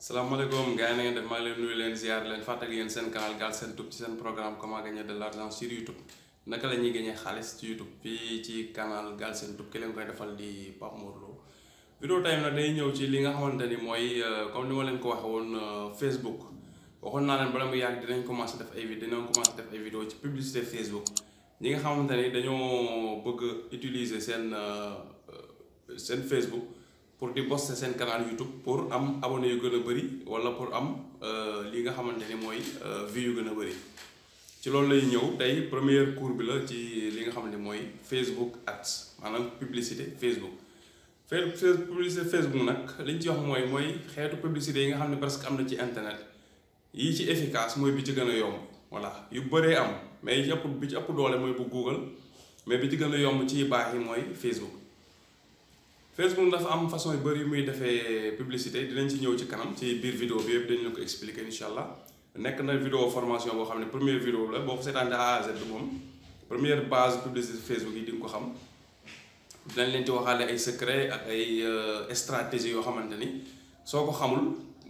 salaamaaleykum gars yi na ngeen def maa ngi leen nuyu leen ziar leen fàttali yéen seen canal Galsen Tube ci seen programme comment gagner de l'argent sur YouTube naka la ñuy gagner xaalis ci YouTube fii ci canal Galsen Tube ki leen koy defal di Pape Mor Lo vidéo tey nag day ñëw ci li nga xamante ni mooy comme ni ma leen ko waxee woon Facebook waxoon naa leen bala mu yàgg dinañ commencé def ay vidéo ci publicité Facebook ñi nga xamante ni dañoo bëgg utiliser seen Facebook pour di poster seen canal YouTube pour am abonné yu gën a bëri wala pour am li nga xamante ni mooy vues yu gën a bëri ci loolu lay ñëw tey première cours bi la ci li nga xamante ni mooy Facebook Ads maanaam publicité Facebook. publicité Facebook nag liñ ci wax mooy xeetu publicité yi nga xam ne presque am na ci internet yi ci efficace mooy bi ci gën a yomb voilà yu bëree am mais bi ci ëpp doole mooy bu Google mais bi ci gën a yomb ci baax yi mooy Facebook. Facebook dafa am façon yu bëri yu muy defee publicité dinañ ci ñëw ci kanam ci biir vidéo bi yëpp dañu la ko expliquer incha allah nekk na vidéo formation boo xam ne première vidéo la boo ko seetaan de A à Z moom première base publicité Facebook yi di nga ko xam dinañ leen ci waxaale ay secret ak ay stratégie yoo xamante ni soo ko xamul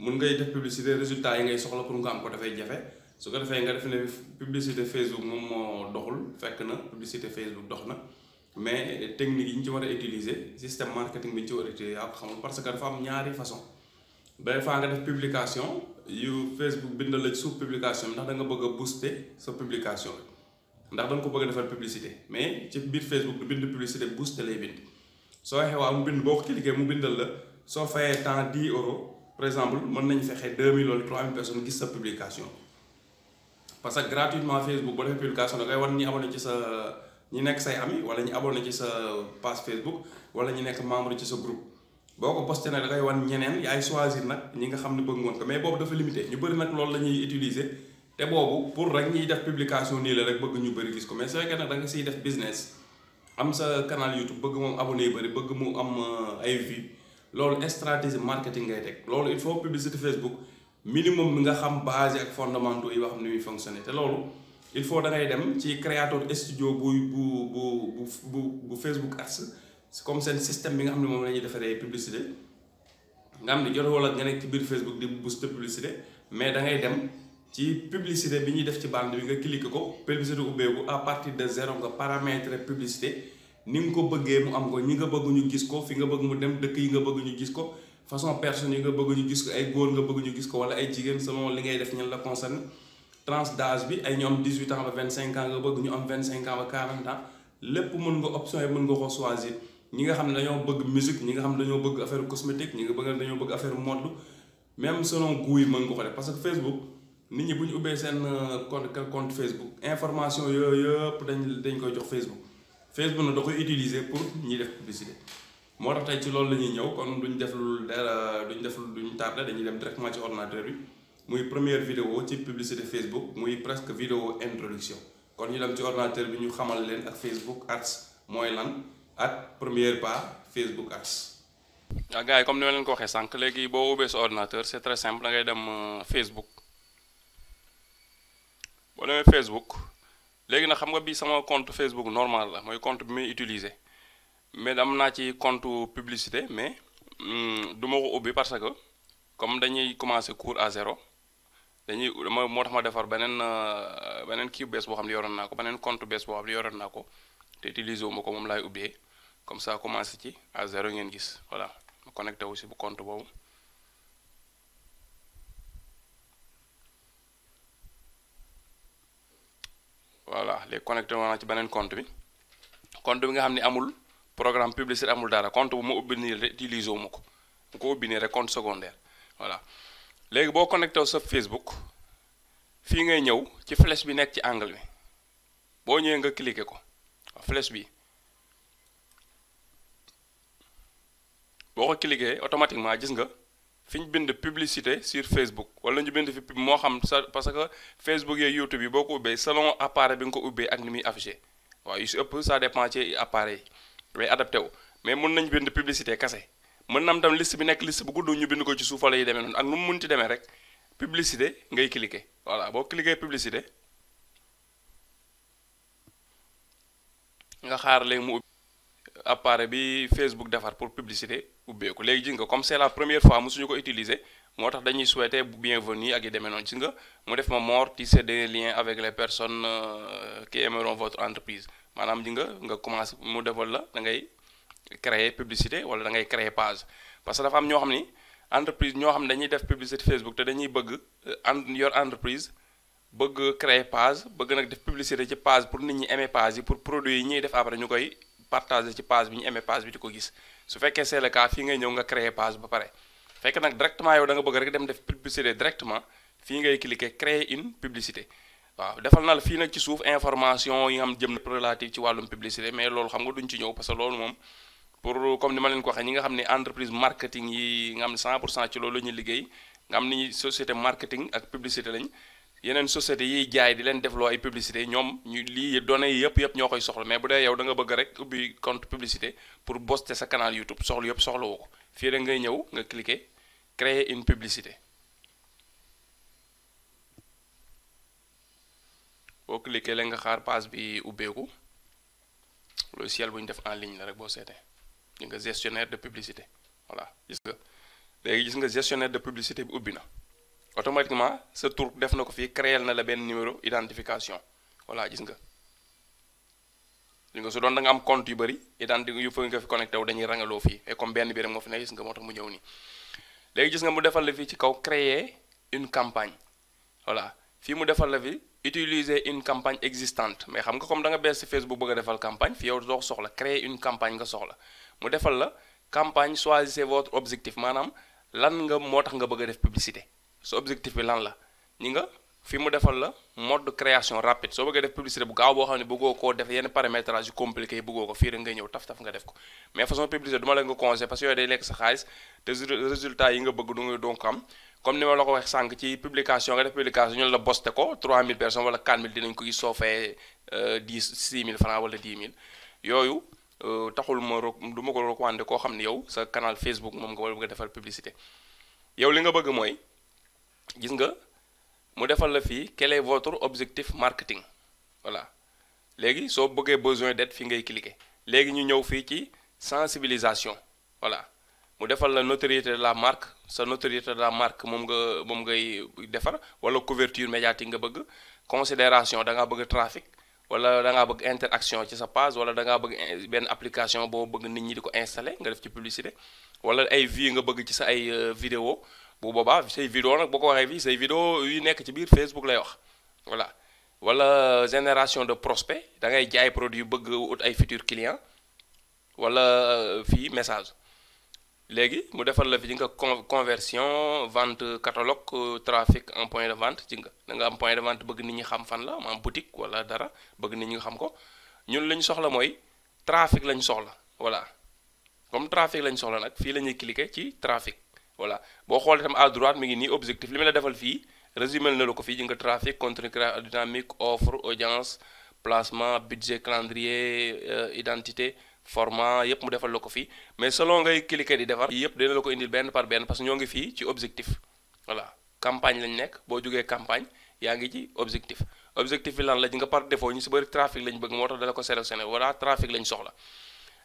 mun ngay def publicité résultat yi ngay soxla pour nga am ko dafay jafe su ko defee nga def ne publicité Facebook moom moo doxul fekk na publicité Facebook dox na. mais technique yi ñu ci war a utiliser système marketing bi ñu ci war a utiliser yaa ko xamul parce que dafa am ñaari façon day faa nga def publication yu Facebook bindal la ci suuf publication ndax da nga bëgg a booster sa publication ndax da nga ko bëgg a defal publicité mais ci biir Facebook du bind publicité booster lay bind soo waxee waaw mu bind boo ko cliquer mu bindal la soo fayee temps 10 euros par exemple mën nañu fexe 2000 wala 3000 personnes gis sa publication parce que gratuitement Facebook boo defee publication da ngay war ñi abonné ci sa ñi nekk say ami wala ñu abonné ci sa page Facebook wala ñu nekk membre ci sa groupe boo ko posté nag da ngay wan ñeneen yaay choisir nag ñi nga xam ne bëgg ngoon ko mais boobu dafa limité ñu bëri nag loolu la ñuy utiliser te boobu pour rek ñuy def publication nii la rek bëgg ñu bëri gis ko mais su fekkee nag da nga siy def business am sa canal YouTube bëgg moom abonné yu bëri bëgg mu am ay vues loolu stratégie marketing ngay teg loolu il faut publicité Facebook minimum bi nga xam base ak fondamentaux yi wax ni muy fonctionner te loolu il faut da ngay dem ci créateur studio bu Facebook Ads comme seen système bi nga xam ne moom la ñuy defaree publicité nga xam ne jot wala nga nekk ci biir Facebook di booster publicité mais da ngay dem ci publicité bi ñuy def ci bande bi nga cliquer ko publicité ubbeeku à partir de zéro nga paramétrer publicité ni nga ko bëggee mu am ko ñi nga bëgg ñu gis ko fi nga bëgg mu dem dëkk yi nga bëgg ñu gis ko façon personne yi nga bëgg ñu gis ko ay góor nga bëgg ñu gis ko wala ay jigéen selon li ngay def ñan la concerne. tranche d'âge bi ay ñu am 18 ans ba 25 ans nga bëgg ñu am 25 ans ba 40 ans lépp mën nga option yi mën nga ko choisir ñi nga xam ne dañoo bëgg musique ñi nga xam ne dañoo bëgg affaire cosmétique ñi nga bëgg dañoo bëgg affaire mode même selon goût yi mën nga ko def parce que Facebook nit ñi bu ñu ubbee seen compte Facebook information yooyu yëpp dañ koy jox Facebook na da koy utiliser pour ñuy def publicité moo tax tey ci loolu la ñuy ñëw kon duñ duñ tardé dañuy dem directement ci ordinateur bi muy première vidéo ci publicité Facebook muy presque vidéo introduction kon ñu dem ci ordinateur bi ñu xamal leen ak Facebook Ads mooy lan ak première pas Facebook Ads. waaw gars yi comme ni ma leen ko waxee sànq léegi boo ubbee sa ordinateur c'est très simple da ngay dem Facebook boo demee Facebook léegi nag xam nga bii sama compte Facebook normal la mooy compte bi muy utiliser mais am naa ci compte publicité mais du ma ko ubbi parce que comme dañuy commencer cours à zéro. moo tax ma defar beneen kii bees boo xam ne yoroon naa ko beneen compte bees boo xam ne yoroon naa ko te utiliser wu ma ko moom laay ubbee comme ça commencé ci à zéro ngeen gis voilà ma connecté aussi bu compte boobu voilà léegi connecté woon naa ci beneen compte bi nga xam ne amul programme publicitaire amul dara compte bu ma ubbi nii rek utiliser wu ma ko mu ko ubbi nii rek compte secondaire voilà. léegi boo connecté sa Facebook fii ngay ñëw ci flèche bi nekk ci angle bi boo ñëwee nga cliquer ko flèche bi boo ko cliquer automatiquement gis nga fi ñu bind publicité sur Facebook wala ñu bind fi moo xam sa parce que Facebook yeeg YouTube yi boo ko ubbee selon appareil bi nga ko ubbee ak ni muy affiché waaw yu si ëpp ça dépend ci appareil yi day adapté wu mais mën nañ bind publicité kase mën na am tam liste bi nekk liste bu gudd ñu bind ko ci suuf la yi demee noonu ak nu mu munti demee rek publicité ngay cliquer voilà boo cliquer publicité nga xaar léegi mu ubbi appareil bi Facebook defar pour publicité ubbeeku. léegi gis nga comme c'est la première fois musuñu ko utiliser moo tax dañuy souhaiter bienvenue ak yi demee noonu gis nga mu def ma more tisser des liens avec les personnes qui aimeront votre entreprise maanaam ji nga commencé mu defal la da ngay créer publicité wala da ngay créer page parce que dafa am ñoo xam ni entreprise ñoo xam ne dañuy def publicité Facebook te dañuy bëgg yor entreprise bëgg créer page bëgg nag def publicité ci page pour nit ñi aimer page yi pour produit yi ñuy def après ñu koy partager ci page bi ñu aimer page bi di ko gis su fekkee c'est le cas fii ngay ñëw nga créer page ba pare fekk nag directement yow da nga bëgg rek dem def publicité directement fii ngay cliquer créer une publicité waaw defal na la fii nag ci suuf information yi nga xam jëm na relative ci wàllum publicité mais loolu xam nga duñ ci ñëw parce que loolu moom pour comme ni ma leen ko waxee ñi nga xam ne entreprise marketing yi nga xam ne 100% ci loolu la ñuy liggéey nga xam ni société marketing ak publicité lañ yeneen société yiy jaay di leen defloo ay publicité ñoom ñu lii données yi yëpp ñoo koy soxla mais bu dee yow da nga bëgg rek ubbi compte publicité pour booster sa canal YouTube soxla yëpp soxla woo ko fii rek ngay ñëw nga cliquer créer une publicité boo cliquer la nga xaar page bi ubbeeku logiciel bu ñu def en ligne la rek boo seetee gis nga gestionnaire de publicité voilà gis nga léegi gis nga gestionnaire de publicité bi ubbi na automatiquement sa tour def na ko fii créer na la benn numéro identification voilà gis nga su doon da nga am compte yu bëri yu fa nga fi connecté wu dañuy rangaloo fii et comme benn bi rek moo fi ne gis nga moo tax mu ñëw nii léegi gis nga mu defal la fii ci kaw créer une campagne voilà fii mu defal la fi utiliser une campagne existante mais xam nga comme da nga bees ci Facebook bëgg a defal campagne fii yow doo soxla créer une campagne nga soxla mu defal la campagne choisissez votre objectif maanaam lan nga moo tax nga bëgg a def publicité sa objectif bi lan la ñi nga fi mu defal la mode de création rapide soo bëggee def publicité bu gaaw boo xam ne bëggoo koo def yenn paramétrage yu compliqué yi bëggoo ko fii rek ngay ñëw taf nga def ko mais façon publicité du ma la nga conseillé parce que yooyu day lekk sa xaalis te résultat yi nga bëgg du nga donc am comme ni ma la ko wax sànq ci publication nga def publication ñu la boste ko 3000 personnes wala 4000 dinañ ko gis soo fayee 6000 francs wala 10 000 yooyu taxul du ma ko recommandé koo xam ne yow sa canal Facebook moom nga war bëgg a defal publicité yow li nga bëgg mooy gis nga mu defal la fii quel est votre objectif marketing voilà léegi soo bëggee besoin d'aide fi ngay cliquer léegi ñu ñëw fii ci sensibilisation voilà mu defal la notoriété de la marque sa notoriété de la marque moom ngay defar wala couverture médiatique nga bëgg considération da ngaa bëgg trafic wala da ngaa bëgg interaction ci sa page wala da ngaa bëgg benn application boo bëgg nit ñi di ko installer nga def ci publicité wala ay vues nga bëgg ci sa ay vidéo bu boobaa say vidéo nag boo ko waxee fii say vidéo yu nekk ci biir Facebook lay wax voilà wala génération de prospect da ngay jaay produit bëgg ut ay futurs clients wala fii message léegi mu defal la fi ji nga conversion vente catalogue trafic en point de vente ci nga da nga am point de vente bëgg nit ñi xam fan la am boutique wala dara bëgg nit ñi xam ko ñun li ñu soxla mooy trafic lañ soxla voilà comme trafic lañ soxla nag fii la ñuy cliquer ci trafic voilà boo xoolee itam à droite mi ngi nii objectif li mu la defal fii résumé na la ko fii ji nga trafic contenu dynamique offre audience placement budget calendrier identité format yëpp mu defal la ko fii mais selon ngay cliquer di defar yëpp dina la ko indil benn par benn parce que ñoo ngi fii ci objectif voilà campagne lañ nekk boo jógee campagne yaa ngi ci objectif bi lan la ji nga par défaut ñu si bëri trafic lañ bëgg moo tax dala ko sélectionné voilà trafic lañ soxla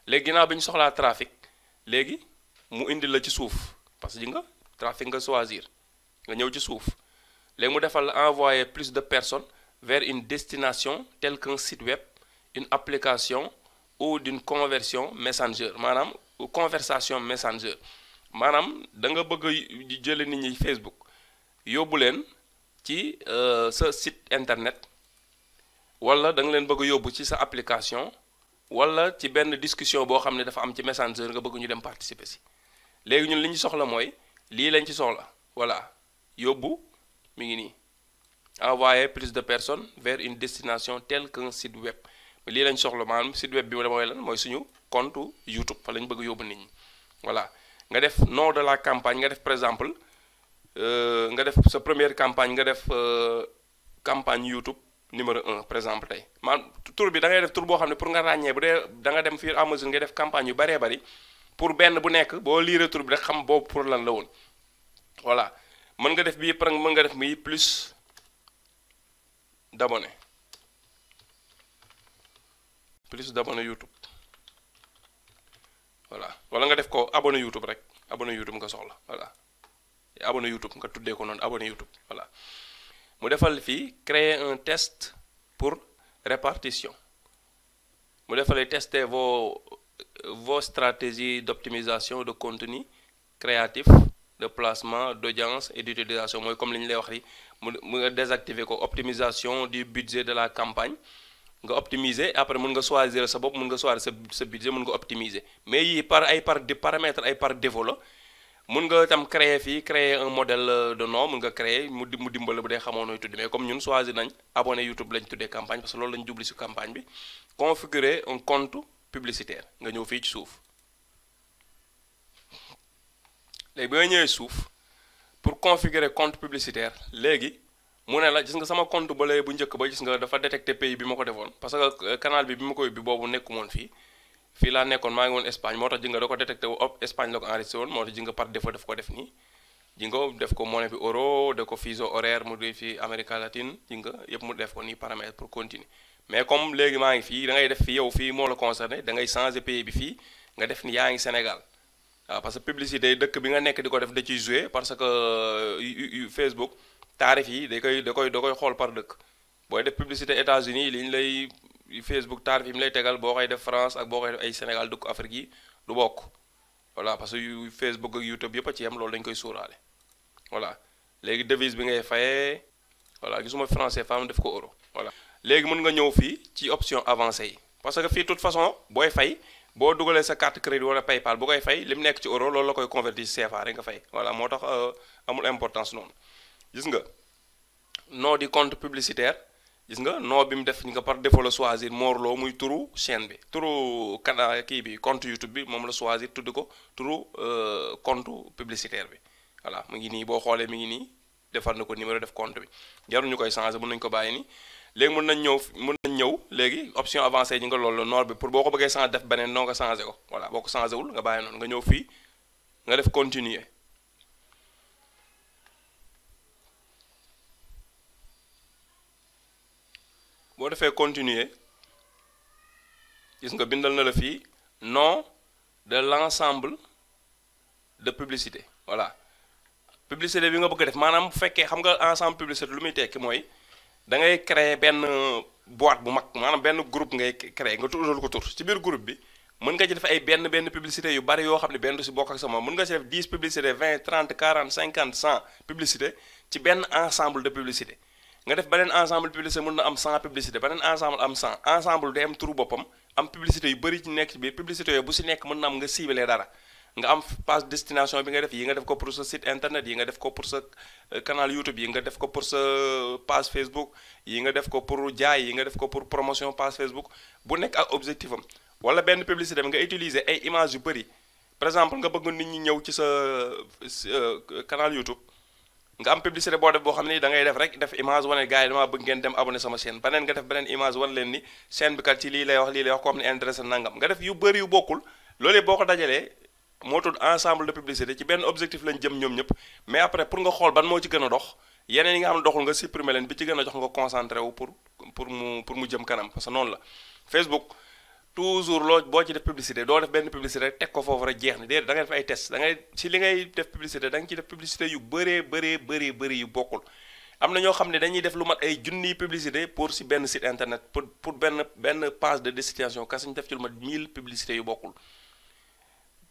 léegi ginnaaw bi ñu soxlaa trafic léegi mu indil la ci suuf parce que ji nga trafic nga choisir nga ñëw ci suuf léegi mu defal la envoyer plus de personnes vers une destination telle qu'un site web une application ou d'une conversion messenger maanaam conversation messenger maanaam da nga bëgg a jële nit ñi Facebook yóbbu leen ci sa site internet wala da nga leen bëgg a yóbbu ci sa application wala ci benn discussion boo xam ne dafa am ci messenger nga bëgg ñu dem participer si léegi ñun li ñu soxla mooy lii lañ ci soxla voilà yóbbu mi ngi nii envoyer plus de personnes vers une destination telle qu'un site web lii lañ soxla maanaam site web bi mooy lan mooy suñu compte YouTube fa lañ bëgg yóbbu nit ñi voilà nga def nom de la campagne nga def par exemple nga def sa première campagne nga def campagne YouTube numéro 1 par exemple tey maanaam tur bi da ngay def tur boo xam ne pour nga ràññee bu dee da nga dem fur et à mesure nga def campagne yu bëree bëri pour benn bu nekk boo liiree tur bi rek xam boobu pour lan la woon voilà mën nga def bii par mën nga def bii plus d'abonnés YouTube voilà wala nga def ko abonné YouTube rek abonné YouTube nga soxla voilà abonné YouTube nga tuddee ko noonu abonné YouTube voilà mu defal fii créer un test pour répartition mu defalee tester vos stratégies d'optimisation de contenu créatif de placement d'audience et d'utilisation mooy comme li ñu lay wax ni mu nga désactiver ko optimisation du budget de la campagne nga optimiser après mun nga choisir sa bopp mun nga choisir sa budget mun nga optimiser mais yii par paramètres ay par défaut la mun nga itam créer un modèle de nom mun nga créer mu dimbale bu dee xamoo nooy tuddi mais comme ñun choisir nañ abonné YouTube lañ tuddee campagne parce que loolu lañ jubli ci campagne bi configurer un compte publicitaire nga ñëw fii ci suuf léegi bi nga ñëwee suuf pour configurer compte publicitaire léegi mu ne la gis nga sama compte ba bu njëkk ba gis nga dafa détecté pays bi ma ko defoon parce que canal bi ma koy bi boobu nekkumoon fii laa nekkoon maa ngi woon Espagne moo tax ji nga da ko détecté wu Espagne la ko enregistré woon moo tax ji nga par défaut daf ko def nii ji nga def ko monnaie bi euro def ko fuseau horaire mu def fi Amérique latine ji nga yëpp mu def ko nii paramètre pour continuer mais comme léegi maa ngi fii da ngay def fii yow fii moo la concerné da ngay changer pays bi fii nga def ni yaa ngi Sénégal waaw parce que publicité dëkk bi nga nekk di ko def da ciy jouer parce que Facebook taarif yi da koy xool par dëkk booy def publicité États-Unis li ñu lay Facebook taarif yi mu lay tegal boo koy def France ak boo koy def ay Sénégal dëkk Afrique yi du bokk voilà parce que Facebook ak YouTube yëpp a ci yem loolu dañ koy suuraale voilà léegi devise bi ngay fayee voilà gisuma français femme def ko euro voilà léegi mën nga ñëw fii ci option avancée yi parce que fii toute façon booy fay boo dugalee sa carte crédit wala PayPal bu koy fay li mu nekk ci euro loolu la koy convertir CFA rek nga fay voilà moo tax amul importance noonu gis nga nom du compte publicitaire gis nga nom bi mu def nga par défaut la choisir Mor Lo muy turu chaîne bi turu kii bi compte YouTube bi moom la choisir tudd ko turu compte publicitaire bi voilà mu ngi nii boo xoolee mi ngi nii defar na ko numéro def compte bi jaruñu koy changer mën nañu ko bàyyi nii léegi mën nañ ñëw léegi option avancée yi nga loolu noor bi pour boo ko bëggee changer def beneen noo nga changer ko voilà boo ko changer wul nga bàyyi noonu nga ñëw fii nga def continuer boo defee continuer gis nga bindal na la fii nom de l'ensemble de publicité voilà publicité bi nga bëgg a def maanaam bu fekkee xam nga ensemble publicité lu muy tekki mooy da ngay créer benn boîte bu mag maanaam benn groupe ngay créer nga tuddal ko tur ci biir groupe bi mën nga ci def ay benn publicité yu bari yoo xam ne benn du si bokk ak sama mën nga ci def 10 publicité 20 30 40 50 100 publicité ci benn ensemble de publicité nga def beneen ensemble publicité mën na am 100 publicité beneen ensemble am 100 ensemble day am turu boppam am publicité yu bëri ci nekk ci biir publicité yooyu bu si nekk mën na am nga ciblé dara nga am page destination bi nga def yi nga def ko pour sa site internet yi nga def ko pour sa canal YouTube yi nga def ko pour sa page Facebook yi nga def ko pour jaay yi nga def ko pour promotion page Facebook bu nekk ak objectif am wala benn publicité bi nga utiliser ay images yu bëri par exemple nga bëgg nit ñi ñëw ci sa canal YouTube nga am publicité boo def boo xam ne da ngay def rek def image wane gars yi damaa bëgg ngeen dem abonné sama chaîne beneen nga def beneen image wan leen ni chaîne bi kat ci lii lay wax ko am ne intéressé nangam nga def yu bëri yu bokkul loolu boo ko dajalee moo tudd ensemble de publicité ci benn objectif lañ jëm ñoom ñëpp mais après pour nga xool ban moo ci gën a dox yeneen yi nga xam ne doxul nga supprimer leen bi ci gën a jox nga concentré wu pour mu jëm kanam parce que noonu la Facebook toujours loo boo ci def publicité doo def benn publicité rek teg ko foofu rek jeex na déedéet da ngay def ay test da ngay ci li ngay def publicité da nga ci def publicité yu bëri yu bokkul am na ñoo xam ne dañuy def lu mat ay junniy publicité pour si benn site internet pour benn page de destination kasi ñu def ci lu mat 1000 publicité yu bokkul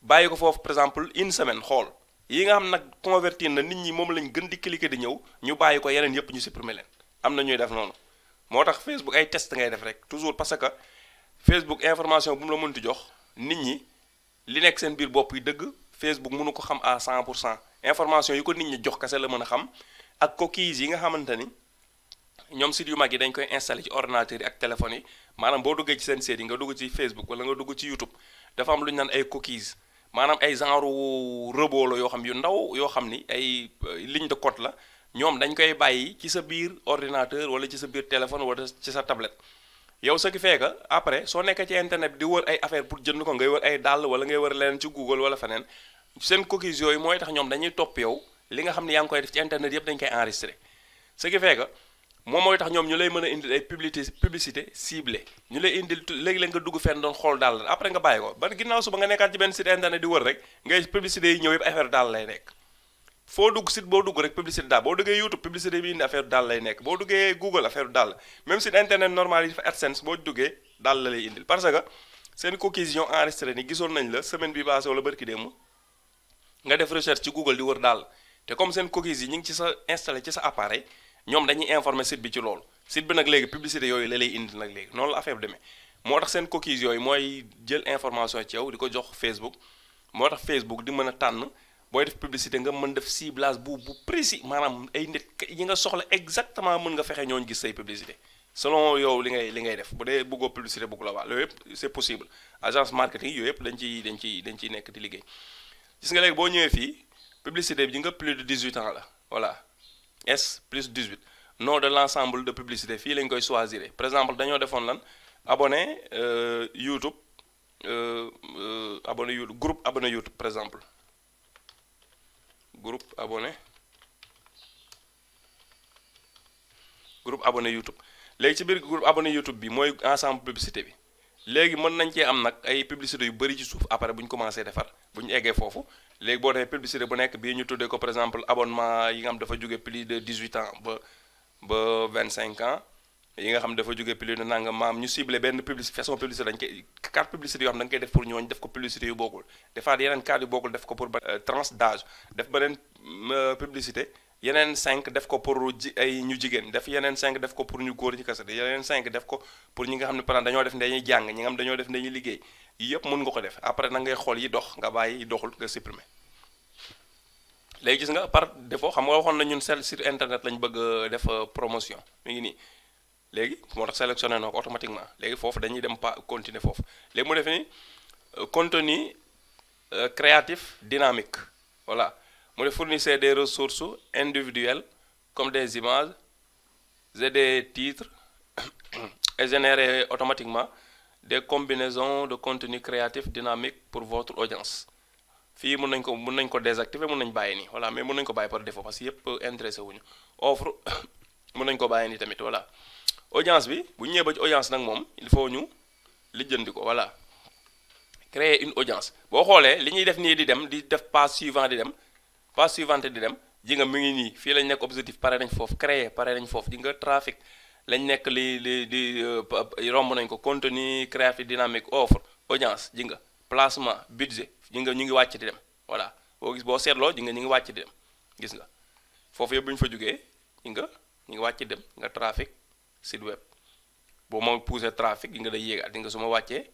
bàyyi ko foofu par exemple une semaine xool yi nga xam nag convertir na nit ñi moom lañ gën di cliquer di ñëw ñu bàyyi ko yeneen yëpp ñu supprimer leen am na ñuy def noonu moo tax Facebook ay test ngay def rek toujours parce que Facebook information bu mu la mënti jox nit ñi li nekk seen biir bopp yi dëgg Facebook mënu ko xam à 100% information yi ko nit ñi jox kese la mën a xam ak cookies yi nga xamante ni ñoom site yu mag yi dañ koy installé ci ordinateur yi ak téléphone yi maanaam boo duggee ci seen site yi nga dugg ci Facebook wala nga dugg ci YouTube dafa am lu ñu naan ay cookies maanaam ay genre robot la yoo xam yu ndaw yoo xam ni ay ligne de code la ñoom dañ koy bàyyi ci sa biir ordinateur wala ci sa biir téléphone wala ci sa tablette yow ce qui fait que après soo nekkee ci internet bi di wër ay affaire pour jënd ko ngay wër ay dàll wala ngay wër leneen ci Google wala feneen seen cookies yooyu mooy tax ñoom dañuy topp yow li nga xam ne yaa ngi koy def ci internet yëpp dañ koy enregistré ce qui fait que moom mooy tax ñoom ñu lay mën a indil ay publicité ciblée ñu lay indil léegi-léeg nga dugg fenn doon xool daal après nga bàyyi ko ba ginnaaw suba nga nekkaat ci benn site internet di wër rek ngay publicité yi ñëw yëpp affaire daal lay nekk foo dugg site boo dugg rek publicité daal boo duggee YouTube publicité bi indi affaire daal lay nekk boo duggee Google affaire daal même site internet normal yi dafa AdSense boo duggee daal la lay indil parce que seen cookies yi ñoo enregistré ni gisoon nañ la semaine bi passé wala barki démb nga def recherche ci Google di wër daal te comme seen cookies yi ñu ngi ci sa installé ci sa appareil ñoom dañuy informer site bi ci loolu site bi nag léegi publicité yooyu la lay indi nag léegi noonu la affaire bi demee moo tax seen cookies yooyu mooy jël information ci yow di ko jox Facebook moo tax Facebook di mën a tànn booy def publicité nga mën def ciblage bu précis maanaam ay nit yi nga soxla exactement mën nga fexe ñooñu gis say publicité selon yow li ngay def bu dee bëggoo publicité bu global yooyu yëpp c'est possible agence marketing yooyu yëpp dañ ciy nekk di liggéey gis nga léegi boo ñëwee fii publicité bi nga plus de 18 ans la voilà S plus 18 nom de l'ensemble de publicité fii lañ koy choisir par exemple dañoo defoon lan abonné YouTube abonné YouTube groupe abonné YouTube par exemple groupe abonné YouTube léegi ci biir groupe abonné YouTube bi mooy ensemble publicité bi léegi mën nañ cee am nag ay publicité yu bëri ci suuf après bu ñu commencé defar bu ñu eggee foofu léegi boo defee publicité bu nekk bii ñu tuddee ko par exemple abonnement yi nga xam dafa jóge plus de 18 ans ba 25 ans yi nga xam dafa jóge plus de nangam maam ñu ciblé benn façon publicité dañ koy carte publicité yoo xam da nga koy def pour ñooñu def ko publicité yu bokkul defaat yeneen carte yu bokkul def ko pour tranche d'âge def beneen publicité yeneen 5 def ko pour ay ñu jigéen def yeneen 5 def ko pour ñu góor ñi kese yeneen 5 def ko pour ñi nga xam ne par exemple dañoo def dañuy jàng ñi nga xam dañoo def dañuy liggéey yëpp mën nga ko def après nag ngay xool yi dox nga bàyyi yi doxul nga supprimer léegi gis nga par défaut xam nga waxoon na ñun sur internet lañ bëgg def promotion mi ngi nii léegi moo tax sélectionné na ko automatiquement léegi foofu dañuy dem pas continuer foofu léegi mu def ni contenu créatif dynamique voilà mu def fournissez des ressources individuelles comme des images et des titres et générer automatiquement des combinaisons de contenu créatif dynamique pour votre audience fii mën nañ ko désactiver mën nañ bàyyi nii voilà mais mën nañ ko bàyyi par défaut parce que yëpp intéressé wuñu offre mën nañ ko bàyyi nii tamit voilà audience bi bu ñu ñëwee ba ci audience nag moom il faut ñu lijjanti ko voilà créer une audience boo xoolee li ñuy def nii di dem di def page suivante di dem ji nga mu ngi nii fii lañ nekk objectif pare nañ foofu créer pare nañ foofu ji nga trafic lañ nekk di romb nañ ko contenu créatif dynamique offre audience ji nga placement budget ji nga ñu ngi wàcc di dem voilà boo seetloo ji nga ñu ngi wàcc di dem gis nga foofu yëpp bu ñu fa jógee ji nga ñu ngi wàcc dem nga trafic site web boo ma poussé trafic yi nga day yéegaat di nga su ma wàccee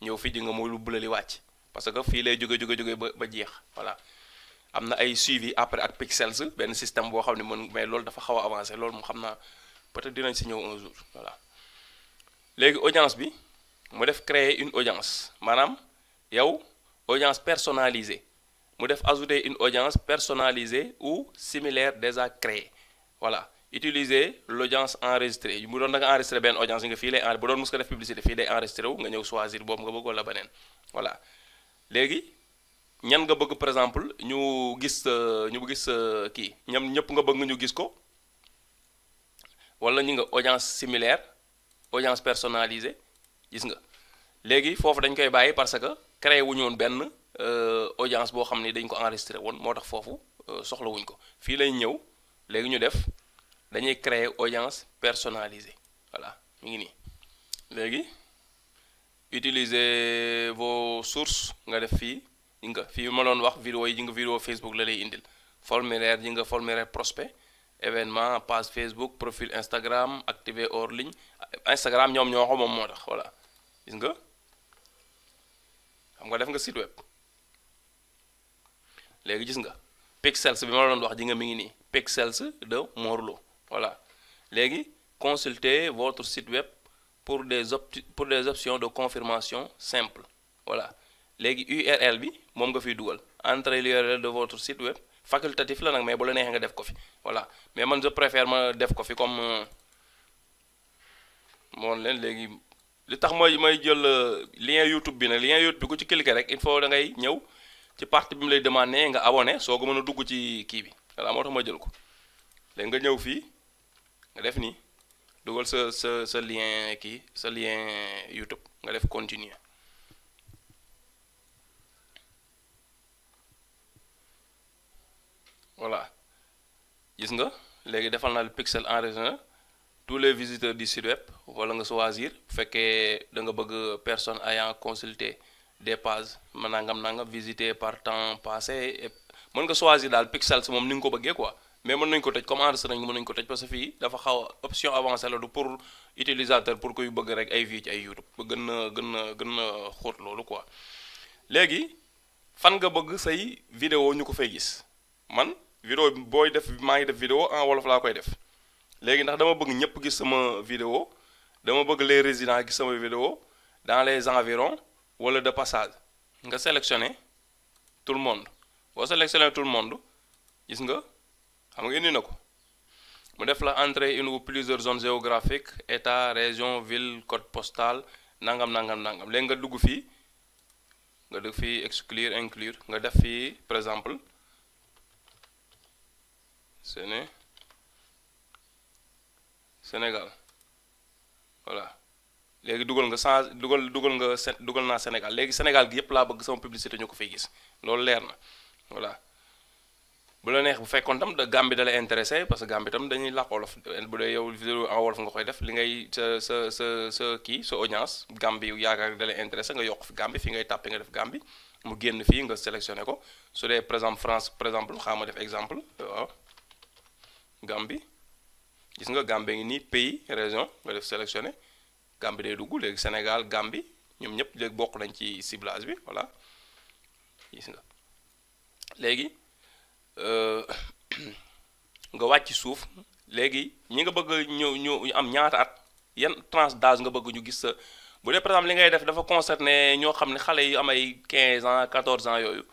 ñëw fii di nga mooy lu bula li wàcc parce que fii lay jóge ba jeex voilà am na ay suivi après ak pixels benn système boo xam ne mais loolu dafa xaw a avancé loolu mu xam naa peut-être dinañ si ñëw un jour voilà léegi audience bi mu def créer une audience maanaam yow audience personnalisée mu def ajouter une audience personnalisée ou similaire déjà créée voilà utiliser l'audience enregistrée mu doon da nga enregistré benn audience yi nga fii lay bu doon mos ko def publicité fii day enregistré wu nga ñëw choisir boobu nga bëgg wala beneen voilà léegi ñan nga bëgg par exemple ñu gis kii ñëpp nga bëgg ñu gis ko wala ñu nga audience similaire audience personnalisée gis nga léegi foofu dañ koy bàyyi parce que créé wuñu woon benn audience boo xam ne dañ ko enregistré woon moo tax foofu soxla wuñ ko fii lay ñëw léegi ñu def dañuy créer audience personnalisée voilà mi ngi nii léegi utiliser vos sources nga def fii yi nga fii ma doon wax vidéo yi nga vidéo Facebook la lay indil formulaire yi nga formulaire prospect événement page Facebook profil Instagram activé hors ligne Instagram ñoom ñoo ko moom moo tax voilà gis nga xam nga def nga site web léegi gis nga pixels bi ma la doon wax ji nga mi ngi nii pixels de Morlo voilà léegi consultez votre site web pour des options de confirmation simple voilà léegi URL bi moom nga fiy dugal entrez l'URL de votre site web facultatif la nag mais bu la neexee nga def ko fi voilà mais man je préfère ma def ko fi comme moom leen léegi li tax may jël lien YouTube bi nag lien YouTube bi ku ci cliquer rek il faut da ngay ñëw ci partie bi mu lay demander nga abonné soo ko mën a dugg ci kii bi voilà moo tax ma jël ko léegi nga ñëw fii nga def nii dugal sa lien kii sa lien YouTube nga def continuer. Voilà gis nga léegi defal na le pixel enregistré tous les visiteurs du site web wala nga choisir bu fekkee da nga bëgg personne ayant consulté des pages ma nangam visité par temps passé mën nga choisir daal pixel si moom ni nga ko bëggee quoi mais mën nañ ko tëj comme enregistré nañ mën nañ ko tëj parce que fii dafa xaw option avancée la du pour utilisateur pour kuy bëgg rek ay vues ci ay YouTube ba gën na xóot loolu quoi. léegi fan nga bëgg say vidéo ñu ko fay gis man vidéo booy def maa ngi def vidéo en wolof laa koy def léegi ndax dama bëgg ñëpp gis sama vidéo dama bëgg les résidents gis sama vidéo dans les environs wala de passage nga sélectionner tout le monde boo sélectionner tout le monde gis nga xam nga indi na ko mu def la entrée une ou plusieurs zones géographiques état région ville code postal nangam léegi nga dugg fii exclure inclure nga def fii par exemple Sénégal voilà léegi dugal naa Sénégal léegi Sénégal gi yëpp laa bëgg sama publicité ñu ko fay gis loolu leer na voilà bu la neex bu fekkoon tam da Gambie da la intéressé parce que Gambie tam dañuy làkk wolof bu dee yow vidéo en wolof nga koy def li ngay sa audience Gambie yaakaar da la intéressé nga yokk fi Gambie fi ngay tàppe nga def Gambie mu génn fii nga sélectionné ko su dee par exemple France par exemple xaama def exemple waaw Gambie gis nga Gambie ngi nii pays région nga def sélectionné Gambie day dugg léegi Sénégal Gambie ñoom ñëpp léegi bokk nañ ci ciblage bi voilà gis nga léegi nga wàcc suuf léegi ñi nga bëgg ñu am ñaata at yan tranche d'âge nga bëgg ñu gis sa bu dee par exemple li ngay def dafa concerné ñoo xam ne xale yu am ay 15 ans 14 ans yooyu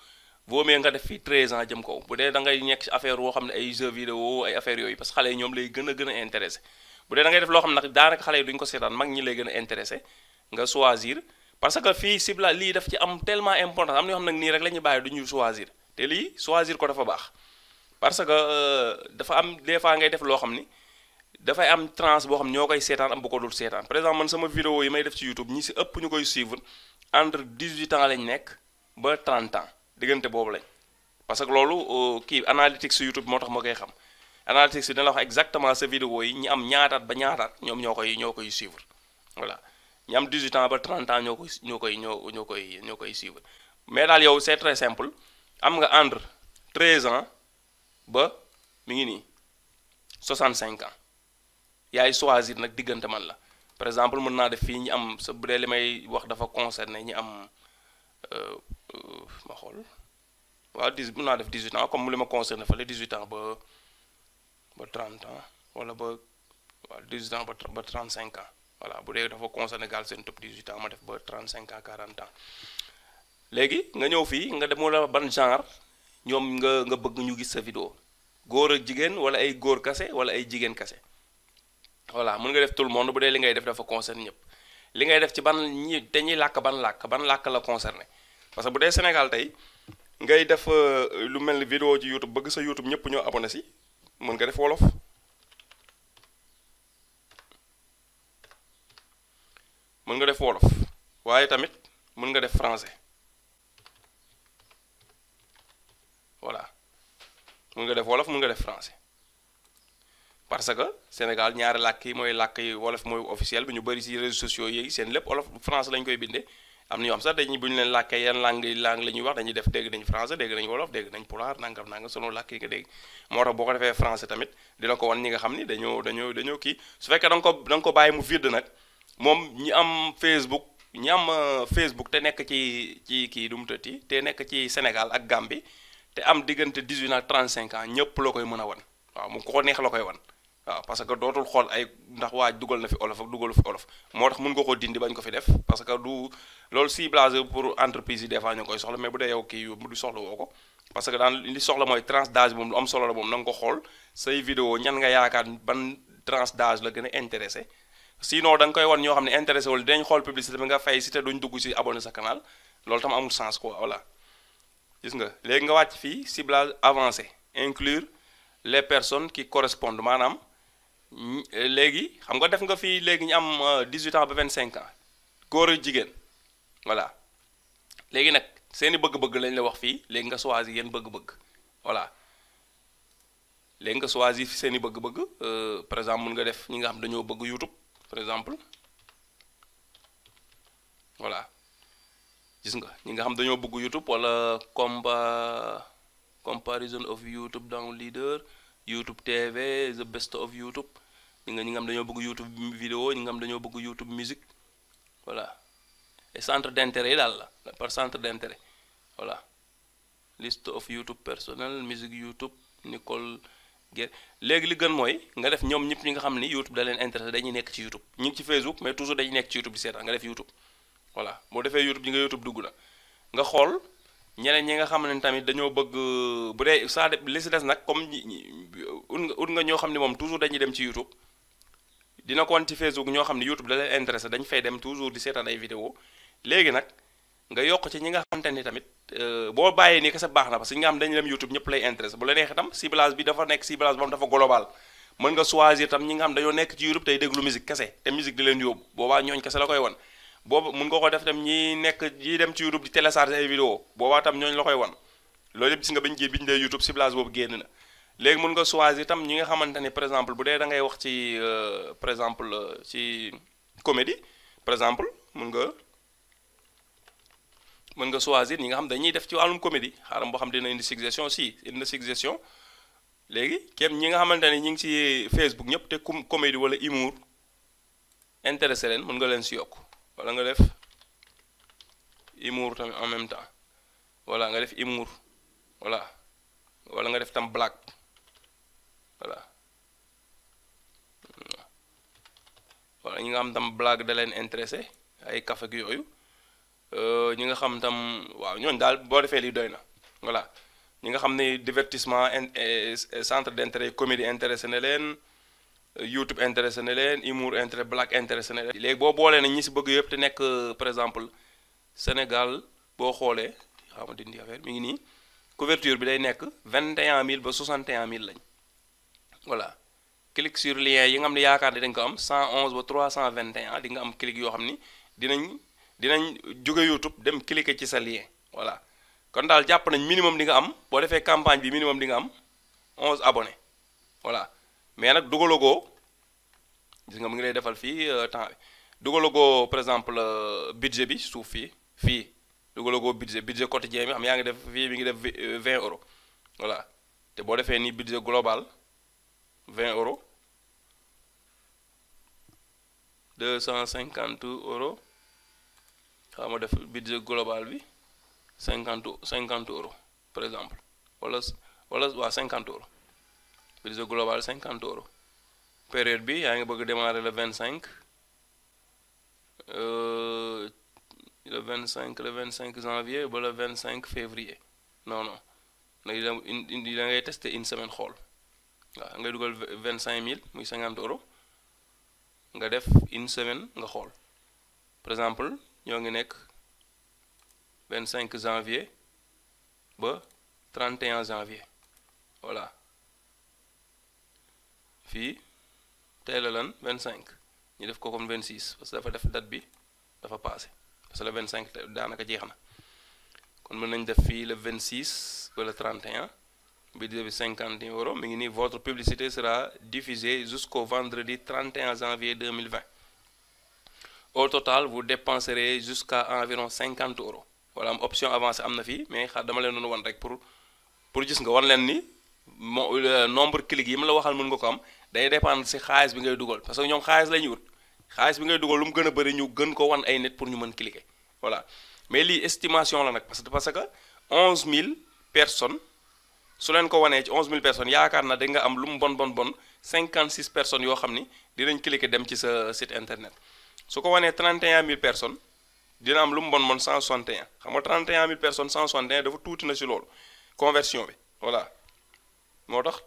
vaut mieux nga def fii 13 ans jëm kaw bu dee da ngay nekk ci affaire woo xam ne ay jeux vidéo ay affaires yooyu parce que xale yi ñoom lay gën a intéressé bu dee da ngay def loo xam ne nag daanaka xale yi duñ ko seetaan mag ñi lay gën a intéressé nga choisir parce que fii cible lii daf ci am tellement important am na yoo xam nag nii rek la ñuy bàyyi du ñu choisir te lii choisir ko dafa baax parce que dafa am des fois ngay def loo xam ni dafay am tranche boo xam ñoo koy seetaan am bu ko dul seetaan par exemple man sama vidéo yi may def ci YouTube ñi si ëpp ñu koy suivre entre 18 ans lañ nekk ba 30 ans diggante boobu lañ parce que loolu kii analytics su YouTube moo tax ma koy xam analytics bi dina la wax exactement sa vidéo yi ñi am ñaataat ba ñaataat ñoom ñoo koy suivre voilà ñi am 18 ans ba 30 ans ñoo koy suivre mais daal yow c'est très simple am nga entre 13 ans ba mi ngi nii 65 ans yaay choisir nag diggante man la par exemple mën naa def fii ñi am sa bu dee li may wax dafa concerné ñi am ma xool waaw mën naa def 18 ans comme li ma concerné fële 18 ans ba 30 ans wala ba waaw 18 ans ba 35 ans voilà bu dee dafa concerné Galsen Tube 18 ans ma def ba 35 ans 40 ans léegi nga ñëw fii nga dem la ban genre ñoom nga bëgg ñu gis sa vidéo góor ak jigéen wala ay góor kase wala ay jigéen kase voilà mën nga def tout le monde bu dee li ngay def dafa concerné ñëpp li ngay def ci ban ñi dañuy làkk ban làkk la concerné parce que bu dee Sénégal tey ngay def lu mel ni vidéo ci YouTube bëgg sa YouTube ñëpp ñoo abonné si mën nga def wolof waaye tamit mën nga def français voilà mën nga def wolof mën nga def français parce que Sénégal ñaari làkk yi mooy làkk yi wolof mooy officiel bi ñu bëri ci réseaux sociaux yi seen lépp wolof français lañ koy bindee am na ñoo xam sax dañuy bu ñu leen làkkee yan langue la ñuy wax dañuy def dégg nañ français dégg nañ wolof dégg nañ pulaar nangam selon làkk yi nga dégg moo tax boo ko defee français tamit dina ko wan ñi nga xam ni dañoo kii su fekkee da nga ko bàyyi mu vide nag moom ñi am Facebook te nekk ci kii du mu tëtti te nekk ci Sénégal ak Gambie te am diggante 18 ak 35 ans ñëpp la koy mën a wan waaw mu ko neex la koy wan waaw parce que dootul xool ay ndax waaj dugal na fi olof ak dugalu fi olof moo tax mën nga ko dindi bañ ko fi def parce que du loolu ciblage pour entreprise yi des fois ñu koy soxla mais bu dee yow kii du soxla woo ko parce que daan li soxla mooy tranche d'âge moom lu am solo la moom na nga ko xool say vidéo ñan nga yaakaar ban tranche d'âge la gën a intéressé sinon da nga koy wan ñoo xam ne intéressé wul dinañ xool publicité bi nga fay si te duñ dugg si abonné sa canal loolu tam amul sens quoi voilà gis nga léegi nga wàcc fii ciblage avancé inclure les personnes qui correspondent maanaam léegi xam nga def nga fii léegi ñu am 18 ans ba 25 ans góor ak jigéen voilà léegi nag seeni bëgg-bëgg lañ la wax fii léegi nga choisir yéen bëgg-bëgg voilà léegi nga choisir fi seeni bëgg-bëgg par exemple mun nga def ñi nga xam dañoo bëgg YouTube par exemple voilà gis nga ñi nga xam dañoo bëgg YouTube wala comparison of YouTube down leader YouTube TV the best of YouTube ñi nga xam dañoo bëgg YouTube vidéo ñi nga xam dañoo bëgg YouTube musique voilà et centre d'intérêt yi daal la par centre d'intérêt voilà list of YouTube personnel musique YouTube Nicole Guèye léegi li gën mooy nga def ñoom ñëpp ñi nga xam ni YouTube da leen intéressé dañuy nekk ci YouTube ñu ngi ci Facebook mais toujours dañuy nekk ci YouTube di seetaan nga def YouTube voilà boo defee YouTube ñi nga YouTube dugg na nga xool ñeneen ñi nga xam ne tamit dañoo bëgg bu dee saa de li si des nag comme ut nga ñoo xam ne moom toujours dañuy dem ci YouTube dina ko wan ci Facebook ñoo xam ne YouTube da leen intéressé dañ fay dem toujours di seetaan ay vidéo léegi nag nga yokk ci ñi nga xamante ni tamit boo bàyyee nii kese baax na parce que ñi nga xam dañu dem YouTube ñëpp lay intéressé bu la neexee tam ciblage bi dafa nekk ciblage boobu dafa global mën nga choisir tam ñi nga xam dañoo nekk ci YouTube tey déglu musique kese te musique di leen yóbbu boobaa ñooñ kese la koy wan boobu mun nga ko def tam ñi nekk ñi dem ci YouTube di télécharger ay vidéo boobaa tam ñooñu la koy wan loolu yëpp gis nga bañ biñu dee YouTube ciblage boobu génn na léegi mun nga choisir tam ñi nga xamante ni par exemple bu dee da ngay wax ci par exemple ci comédie par exemple mun nga choisir ñi nga xam dañuy def ci wàllum comédie xaaral boo xam dina indi suggestion si indi na suggestion léegi képp ñi nga xamante ni ñi ngi ci Facebook ñëpp te comédie wala humour intéressé leen mën nga leen si yokk wala nga def humour tamit en même temps voilà nga def humour voilà wala nga def tam blague voilà voilà ñi nga xam tam blague da leen intéressé ay kaf ak yooyu ñi nga xam tam waaw ñooñu daal boo defee lii doy na voilà ñi nga xam ne divertissement centre d'intérêt comédie intéressé na leen YouTube intéressé na leen humour intérêt blague intéressé na leen léegi boo boolee na ñi si bëgg yëpp te nekk par exemple Sénégal boo xoolee xam nga dindi affaire mi ngi nii couverture bi day nekk 21000 ba 61000 lañ voilà clic sur lien yi nga xam ne yaakaar ne dañ ko am 111 ba 321 di nga am clic yoo xam ni dinañ jóge YouTube dem cliquer ci sa lien voilà kon daal jàpp nañ minimum di nga am boo defee campagne bi minimum di nga am 11 abonnés voilà mais nag dugalagoo gis nga mu ngi lay defal fii temps bi dugalagoo par exemple budget bi suuf fii dugalagoo budget quotidien bi xam yaa ngi def fii mi ngi def 20 euros voilà te boo defee nii budget global 20 euros 250 euros xam nga def budget global bi 50 euros par exemple wala waa 50 euros budget global 50 euros période bi yaa ngi bëgg démarrer le 25 le 25 janvier ba le 25 février non da ngay tester une semaine xool waaw ngay dugal 25000 muy 50 euros nga def une semaine nga xool par exemple ñoo ngi nekk 25 janvier ba 31 janvier voilà fii tey la lan 25 ñu def ko comme 26 parce que dafa def date bi dafa passé parce que le 25 daanaka jeex na kon mën nañ def fii le 26 ba le 31 budget bi 50 euros mi ngi nii votre publicité sera diffusée jusqu'au vendredi 31 janvier 2020 au total vous dépenserez jusqu'à environ 50 euros voilà am option avancée am na fii mais dama leen doon wan rek pour gis nga wan leen ni nombre clic yi ma la waxal mën nga ko am day dépendre ci xaalis bi ngay dugal parce que ñoom xaalis la ñuy wut xaalis bi ngay dugal lu mu gën a bëri ñu gën ko wan ay nit pour ñu mën cliquer voilà mais lii estimation la nag parce que 11000 personnes su leen ko wanee ci 11000 personnes yaakaar na da nga am lu mu bon 56 personnes yoo xam ni dinañ cliquer dem ci sa site internet su ko wanee 31000 personnes dina am lu mu bon 161 xam nga 31000 personnes 161 dafa tuuti na ci loolu conversion bi voilà moo tax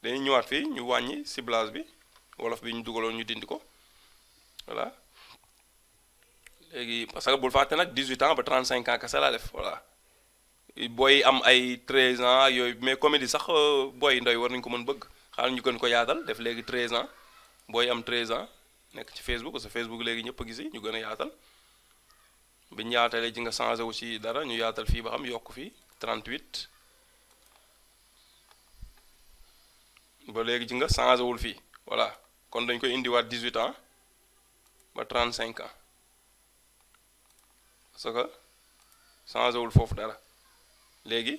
dañuy ñëwaat fii ñu wàññi ciblage bi wolof bi ñu dugaloon ñu dindi ko voilà léegi parce que bul fàtte nag 18 ans ba 35 ans kese laa def voilà booy am ay 13 ans yooyu mais comédie sax booy ndoy war nañu ko mën bëgg xaaral ñu gën ko yaatal def léegi 13 ans booy am 13 ans nekk ci Facebook parce que Facebook léegi ñëpp a gisi ñu gën a yaatal bi ñu yaatalee ji nga changé wu ci dara ñu yaatal fii ba xam yokk fii 38 ba léegi ji nga changé wul fii voilà kon dañ koy indiwaat 18 ans ba 35 ans parce que changé wul foofu dara léegi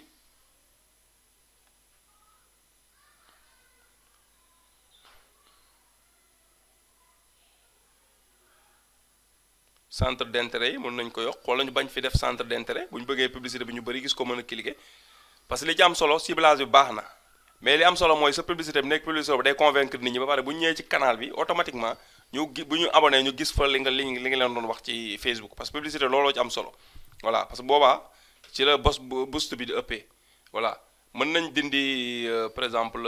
centre d'intérêt yi mën nañ ko yokk wala ñu bañ fi def centre d'intérêt bu ñu bëggee publicité bi ñu bëri gis ko mën a cliquer parce que li ci am solo ciblage bi baax na mais li am solo mooy sa publicité bi nekk publicité bi day convaincre nit ñi ba pare bu ñu ñëwee ci canal bi automatiquement bu ñu abonné ñu gis fa li nga leen doon wax ci Facebook parce que publicité looloo ci am solo voilà parce que boobaa ci la boost bi di ëppee voilà mën nañ dindi par exemple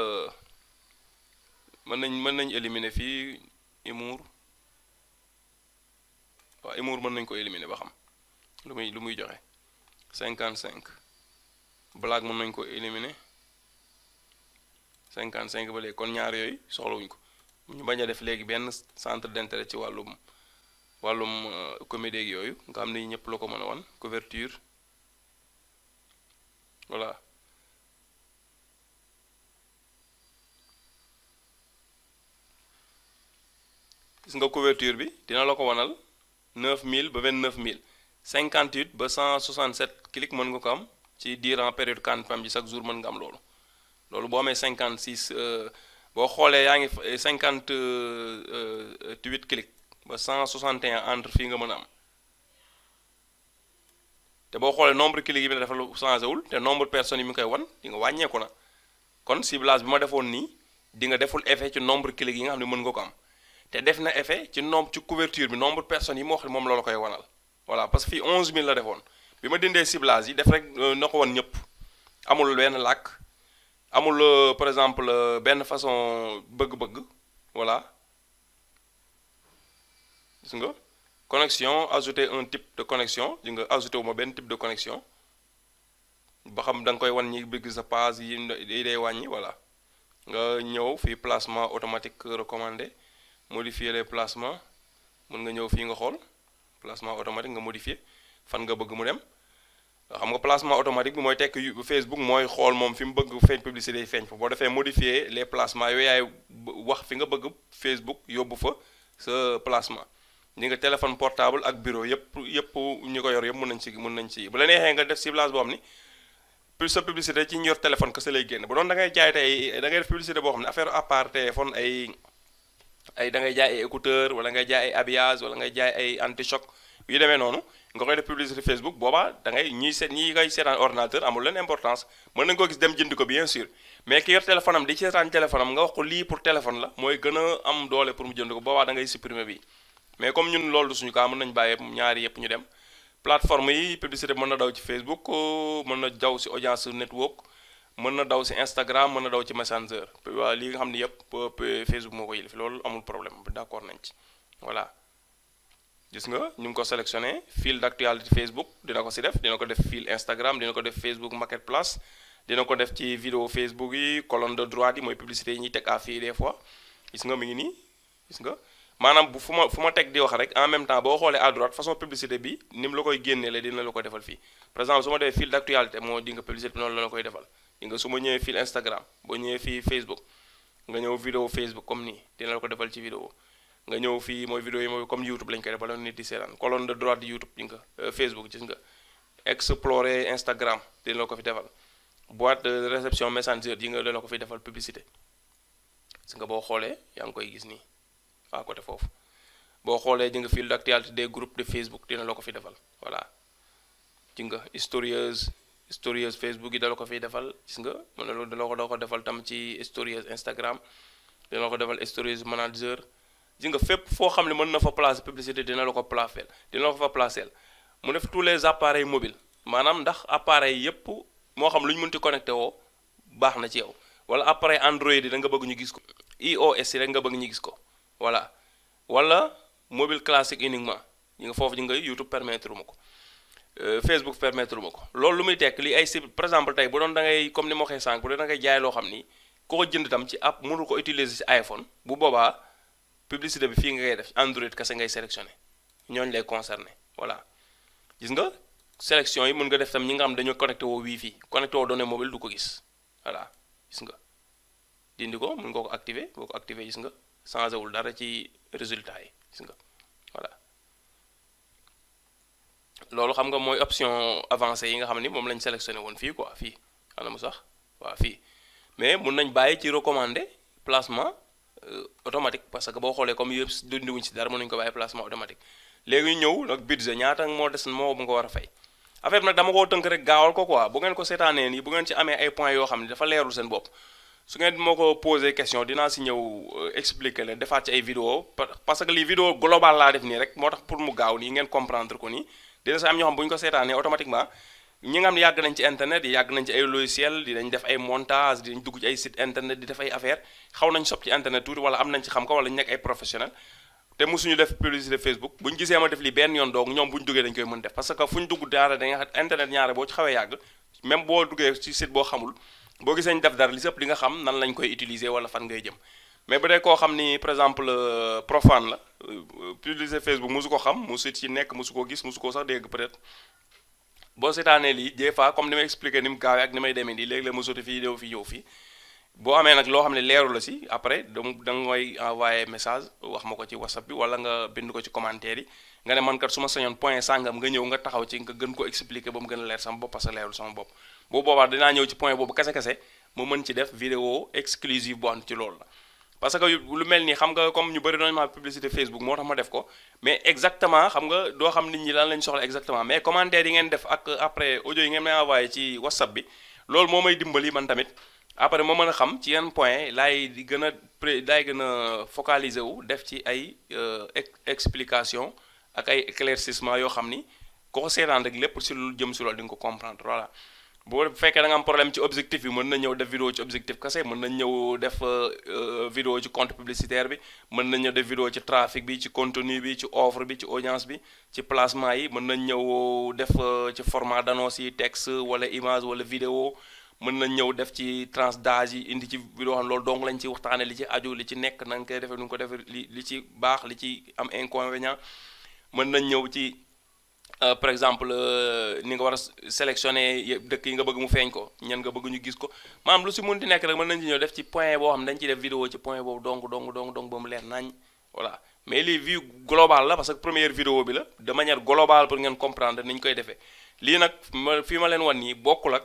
mën nañ éliminer fii humour waaw humour mën nañ ko éliminer ba xam lu muy joxe 55 blague mën nañ ko éliminer 55 ba léegi kon ñaar yooyu soxlawuñ ko ñu bañ a def léegi benn centre d'intérêt ci wàllum comédie ak yooyu nga xam ne ñëpp la ko mën a wan couverture voilà gis nga couverture bi dina la ko wanal 9000 ba 29000 58 ba 167 clic mën nga ko am ci durant période campagne bi chaque jour mën nga am loolu boo amee 56 boo xoolee yaa ngi 58 clic ba 161 entre fii nga mën a am te boo xoolee nombre clic yi bi ne dafa lu changé wul te nombre personnes yi mi koy wan di nga wàññeeku na kon ciblage bi ma defoon nii di nga deful effet ci nombre clic yi nga xam ne mën nga ko am te def na effet ci couverture bi nombre personnes yi moo xam moom la koy wanal voilà parce que fii 11000 la defoon bi ma dindee ciblage yi def rek na ko wan ñëpp amul benn làkk amul par exemple benn façon bëgg-bëgg voilà gis nga connexion ajouter un type de connexion di nga ajouté wu ma benn type de connexion ba xam da nga koy wan ñi bëgg sa page yi day wàññi voilà nga ñëw fii placement automatique recommandé modifier les placements mën nga ñëw fii nga xool placement automatique nga modifier fan nga bëgg mu dem xam nga placement automatique bi mooy tekk Facebook mooy xool moom fi mu bëgg feeñ publicité yi feeñ fa boo defee modifier les placements yooyu yaay wax fi nga bëgg Facebook yóbbu fa sa placement ñi nga téléphone portable ak bureau yëpp ñi ko yor yëpp mën nañ ci bu la neexee nga def ciblage boo xam ni sa publicité ci ñu yor téléphone que sa lay génn bu doon da ngay jaay tey da ngay def publicité boo xam ne affaire à part téléphone ay da ngay jaay ay écouteur wala ngay jaay ay habillage wala ngay jaay ay anti choc yu demee noonu nga koy def publicité Facebook boobaa da ngay ñi ngay seetaan ordinateur amul leen importance mën nañ ko gis dem jënd ko bien sûr mais ki yor téléphone am di seetaan téléphone am nga wax ko lii pour téléphone la mooy gën a am doole pour mu jënd ko boobaa da ngay supprimer bi mais comme ñun loolu suñu cas mën nañ bàyyi ñaari yëpp ñu dem plateforme yi publicité mën na daw ci Facebook mën na daw ci audience network mën na daw ci Instagram mën na daw ci Messenger waa li nga xam ne yëpp Facebook moo ko yilif loolu amul problème d'accord nañ ci voilà gis nga ñu ngi ko sélectionné fil d'actualité Facebook dina ko ci dina ko def fil Instagram dina ko def Facebook Marketplace dina ko def ci vidéo Facebook yi colonne de droite yi mooy publicité yi ñuy teg à fii des fois gis nga mi ngi nii gis nga maanaam bu fu ma teg di wax rek en même temps boo xoolee à droite façon publicité bi ni mu la koy génneele dina la ko defal fii par exemple su ma defee fil d'actualité moo di nga publicité bi noonu la koy defal di nga su ma ñëwee fil Instagram boo ñëwee fii Facebook nga ñëw vidéo Facebook comme nii dina la ko defal ci vidéo nga ñëw fii mooy vidéo yi mooy comme YouTube lañ koy defal la nit di seetaan colonne de droite YouTube di nga Facebook gis nga explorer Instagram dina la ko fi defal boîte de réception Messenger yi nga dina la ko fi defal publicité gis nga boo xoolee yaa ngi koy gis nii à côté foofu boo xoolee di nga fil d'actualité des groupes de Facebook dina la ko fi defal voilà ci nga storieuse Facebook yi dala ko fiy defal gis nga mën na loolu dala ko defal tam ci storieuse Instagram dina la ko defal storieuse manager gis nga fépp foo xam ne mën na fa placer publicité dina la ko placer dina la ko fa placer mu def tous les appareils mobiles maanaam ndax appareil yépp moo xam lu ñu mënti connecté woo baax na ci yow wala appareil Android yi da nga bëgg ñu gis ko iOS yi rek nga bëgg ñu gis ko voilà wala mobile classique uniquement ñi nga foofu ñi nga YouTube permettre ma ko Facebook permettre ma ko loolu lu muy tekk li ay cible par exemple tey bu doon da ngay comme ni ma waxee sànq bu doon da ngay jaay loo xam ni ku ko jënd tam ci app mënu ko utiliser ci iPhone bu boobaa publicité bi fii nga koy def Android kese ngay sélectionné ñooñu lay concerné voilà gis nga sélection yi mën nga def tam ñi nga xam dañoo connecté woo Wi-Fi connecté woo données mobile du ko gis voilà gis nga dindi ko mën nga ko activer boo ko activer gis nga changé wul dara ci résultat yi gis nga voilà loolu xam nga mooy option avancée yi nga xam ni moom lañ sélectionné woon fii quoi fii xanaa mu sax waaw fii mais mun nañ bàyyi ci recommandé placement automatique parce que boo xoolee comme yëpp dundiwuñ si dara mën nañu ko bàyyi placement automatique léegi ñu ñëw nag budget ñaata moo des moo nga war a fay affaire bi nag dama koo tënk rek gaawal ko quoi bu ngeen ko seetaanee nii bu ngeen ci amee ay points yoo xam ne dafa leerul seen bopp su ngeen moo ko posé question dinaa si ñëw expliquer leen defaat ci ay vidéo parce que lii vidéo global laa def nii rek moo tax pour mu gaaw nii ngeen comprendre ko nii dina sa am ñoo xam bu ñu ko seetaanee automatiquement ñi nga xam ne yàgg nañ ci internet yi yàgg nañ ci ay logiciel dinañ def ay montage dinañ dugg ci ay site internet di def ay affaire xaw nañ sob ci internet tuuti wala am nañ ci xam ko wala ñu nekk ay professionnel te mosuñu def publicité Facebook bu ñu gisee ma def lii benn yoon doog ñoom bu ñu duggee dañ koy mën def parce que fu ñu dugg daara da nga internet ñaare boo ci xawee yàgg même boo duggee ci site boo xamul boo gisee ñu def dara li sëpp di nga xam nan lañ koy utiliser wala fan ngay jëm mais bu dee koo xam ni par exemple profane la publicité Facebook mosu ko xam mosu ci nekk mosu ko gis mosu ko sax dégg peut-être boo seetaanee lii des fois comme ni may expliqué ni mu gaawee ak ni may demee nii léegi la ma sotti fii ñëw fii ñëw fii boo amee nag loo xam ne leeru la si après da nga mooy envoyé message wax ma ko ci WhatsApp bi wala nga bind ko ci commentaire yi nga ne man kat su ma sañoon point sàngam nga ñëw nga taxaw ci nga gën ko expliqué ba mu gën a leer sama bopp parce que leerul sama bopp boobu boobaa dinaa ñëw ci point boobu kese-kese mu mën ci def vidéo exclusive bu ànd ci loolu la parce que lu mel nii xam nga comme ñu bëri doon ma publicité Facebook moo tax ma def ko mais exactement xam nga doo xam nit ñi lan lañ soxla exactement mais commentaire yi ngeen def ak après audio yi ngeen may envoyé ci WhatsApp bi loolu moo may dimbali man tamit après moo mën a xam ci yenn point laay gën a focaliser wu def ci ay explication ak ay éclaircissement yoo xam ni ko seetaan rek lépp si lu jëm si loolu di nga ko comprendre voilà boo fekkee da nga am problème ci objectif bi mën na ñëw def vidéo ci objectif kese mën na ñëw def vidéo ci compte publicitaire bi mën na ñëw def vidéo ci trafic bi ci contenu bi ci offre bi ci audience bi ci placement yi mën na ñëw def ci format d'annonce yi texte wala image wala vidéo mën na ñëw def ci tranche d'âge yi indi ci vidéo xam loolu donc lañ ci waxtaane li ci aju li ci nekk na nga koy defee nu nga ko defee li ci baax li ci am inconvénient mën nañ ñëw ci par exemple ni nga war a sélectionner dëkk yi nga bëgg mu feeñ ko ñan nga bëgg ñu gis ko maanaam lu si mun di nekk rek mën nañ ci ñëw def ci point boo xam ne dañ ciy def vidéo ci point boobu donc ba mu leer nañ voilà mais lii vue globale la parce que première vidéo bi la de manière globale pour ngeen comprendre ni ñu koy defee lii nag fii ma leen wan nii bokkul ak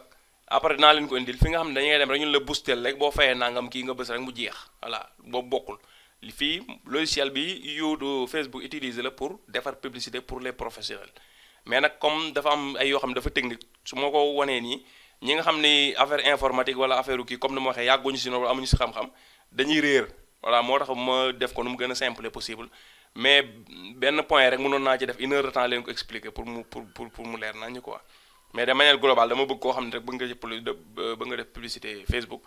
après dinaa leen ko indil fi nga xam ne dañuy dem rek ñun la boostel rek boo fayee nangam kii nga bës rek mu jeex voilà boobu bokkul fii logiciel bi Facebook utiliser la pour defar publicité pour les professionnels mais nag comme dafa am ay yoo xam ne dafa technique su ma ko wanee nii ñi nga xam ni affaire informatique wala affaire kii comme ni ma waxee yàgguñu si noonu amuñu si xam-xam dañuy réer voilà moo tax ma def ko nu mu gën a simple possible mais benn point rek mënoon naa ci def 1 heure de temps leen ko expliquer pour mu leer nañu quoi mais de manière globale dama bëgg koo xam ne rek bëgg nga def publicité Facebook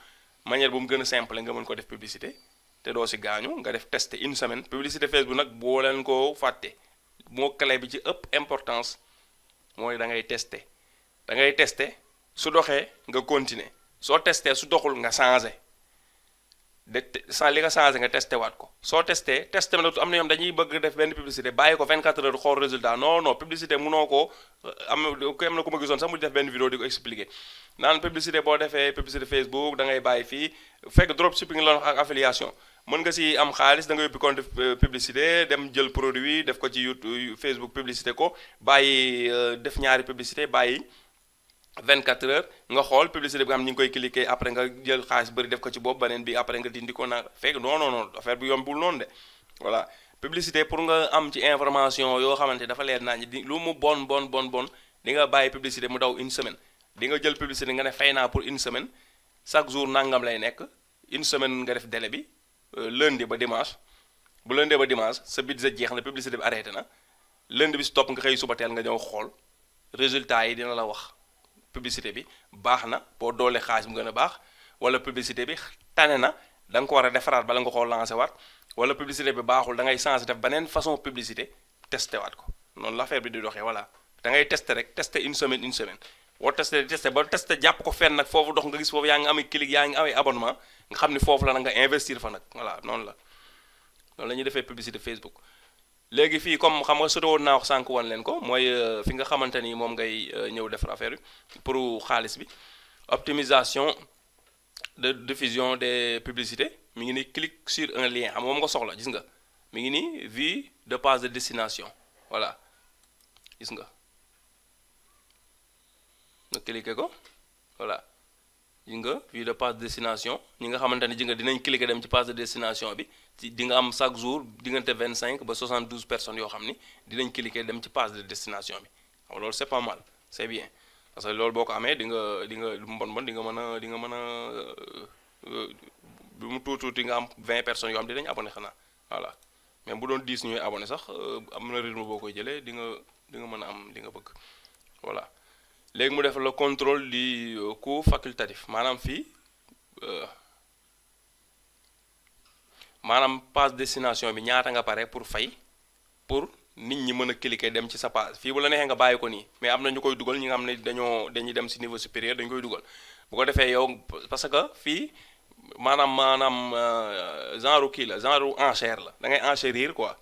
manière bu mu gën a simple nga mën ko def publicité te doo si gaañu nga def tester 1 semaine publicité Facebook nag boo leen ko fàtte moo clé bi ci ëpp importance mooy da ngay tester su doxee nga continuer soo tester su doxul nga changer li nga changer nga testé waat ko soo testé bi nag am na ñoom dañuy bëgg def benn publicité bàyyi ko 24 heures xool résultat non publicité mënoo ko am na ku ma gisoon sax mu def benn vidéo di ko expliquer naan publicité boo defee publicité Facebook da ngay bàyyi fii fekk dropshipping la ak affiliation mën nga si am xaalis da nga yóbbi compte publicité dem jël produit def ko ci YouTube Facebook publicité ko bàyyi def ñaari publicité bàyyi 24 heures nga xool publicité bi nga xam ñu ngi koy cliquer après nga jël xaalis bëri def ko ci boobu beneen bi après nga dindi ko na fekk non affaire bi yombul noonu de voilà publicité pour nga am ci information yoo xamante dafa leer naa ñi di lu mu bon di nga bàyyi publicité mu daw 1 semaine di nga jël publicité nga ne fay naa pour 1 semaine chaque jour nangam lay nekk 1 semaine nga def délai bi lundi ba dimanche bu lundi ba dimanche sa budget jeex na publicité bi arrêté na lundi bi si topp nga xëy suba teel nga ñëw xool résultat yi dina la wax publicité bi baax na boo doole xaalis mu gën a baax wala publicité bi tane na da nga ko war a defaraat bala nga koo lancé waat wala publicité bi baaxul da ngay changé def beneen façon publicité testé waat ko noonu l'affaire bi di doxee voilà da ngay testé rek testé une semaine boo testé ba testé jàpp ko fenn nag foofu dox nga gis foofu yaa ngi amee clic yaa ngi amee abonnement nga xam ni foofu la nag nga investir fa nag voilà noonu la noonu la ñuy defee publicité Facebook. léegi fii comme xam nga su woon naa wax sànq wan leen ko mooy fi nga xamante ni moom ngay ñëw defar affaire bi pour xaalis bi optimisation de diffusion des publicités mi ngi ni clique sur un lien xam nga moom nga soxla gis nga mi ngi ni vue de page de destination voilà gis nga cliquer ko voilà gis nga vue de page de destination ñi nga xamante ni ji nga dinañ cliquer dem ci page de destination bi di nga am chaque jour diggante 25 ba 72 personnes yoo xam ni dinañ cliquer dem ci page de destination bi xam nga loolu c'est pas mal c'est bien parce que loolu boo ko amee di nga bon di nga mën a bu mu tuuti nga am 20 personnes yoo xam dinañ abonné xanaa voilà même bu doon 10 ñooy abonné sax am na rythme boo koy jëlee di nga mën a am li nga bëgg voilà léegi mu def le contrôle du coût facultatif maanaam fii maanaam page destination bi ñaata nga pare pour fay pour nit ñi mën a cliquer dem ci sa page fii bu la neexee nga bàyyi ko nii mais am na ñu koy dugal ñi nga xam ne dañuy dem ci niveau supérieur dañu koy dugal bu ko defee yow parce que fii maanaam genre kii la genre enchère la da ngay enchérir quoi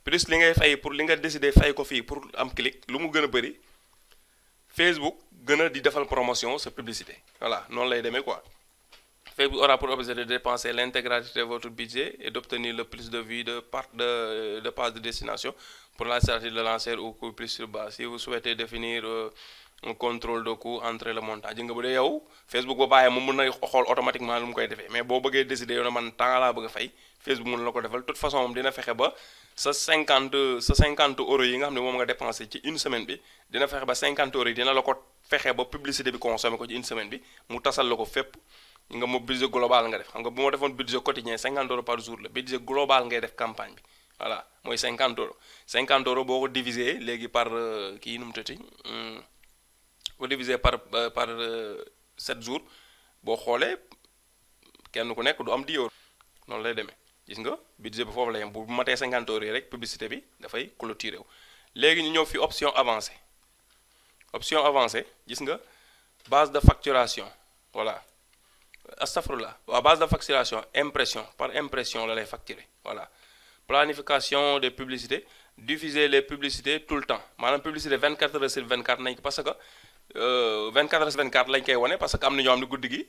plus li ngay fay pour li nga décider fay ko fii pour am clic lu mu gën a bëri Facebook gën a di defal promotion sa publicité voilà noonu lay demee quoi Facebook aura pour objet de dépenser l'intégralité de votre budget et d'obtenir le plus de vues de page de destination pour la stratégie de lanceur ou coût plus bas. Si vous souhaitez définir un contrôle de coût entre le montant ji nga bu dee yow Facebook ba bàyyee moom mën na xool automatiquement lu mu koy defee mais boo bëggee décider yow ne man temps laa bëgg a fay Facebook mën na la ko defal de toute façon moom dina fexe ba sa 50 euros yi nga xam ne moom nga dépensé ci une semaine bi dina fexe ba 50 euros yi dina la ko fexe ba publicité bi consommé ko ci une semaine bi mu tasal la ko fépp nga mo budget global nga def xam nga bu ma defoon budget quotidien 50 euros par jour la budget global ngay def campagne bi voilà mooy 50 euros 50 euros boo ko diviser léegi par kii nu mu tëti boo diviser par 7 jours boo xoolee kenn ku nekk du am 10 euros noonu lay demee gis nga budget bi foofu la yem bu matee 50 euros yi rek publicité bi dafay clôturer wu léegi ñu ñëw fi option avancée gis nga base de facturation voilà astafurlah waaw base de facturation par impression la lay facturer voilà planification des publicités diffuser les publicités tout le temps maanaam publicité 24 heures sur 24 nañ ko parce que 24 heures sur 24 lañ koy wane parce que am na ñoo xam ne guddi gi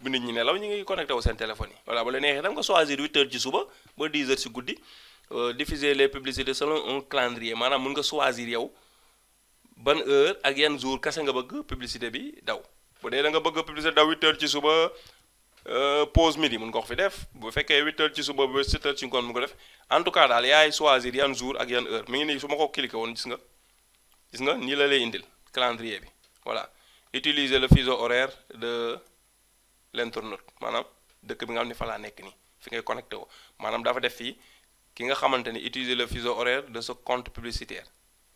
bu nit ñi nelaw ñu ngi connecté wu seen téléphone yi voilà ba la neexee tam nga choisir 8 heures ci suba ba 10 heures ci guddi diffuser les publicités selon un calendrier maanaam mun nga choisir yow ban heure ak yan jour kese nga bëgg publicité bi daw bu dee da nga bëgg publicité daw 8 heures ci suba pause midi mun nga ko fi def bu fekkee 8 heures ci suba ba 7 heures ci ngoon mun ko def en tout cas daal yaay choisir yan jour ak yan heure mi ngi nii su ma ko cliqué woon gis nga nii la lay indil calendrier bi voilà utiliser le fuseau horaire de l'internaute maanaam dëkk bi nga xam ne fa laa nekk nii fi ngay connecté woo maanaam dafa def fii ki nga xamante ni utiliser le fuseau horaire de ce compte publicitaire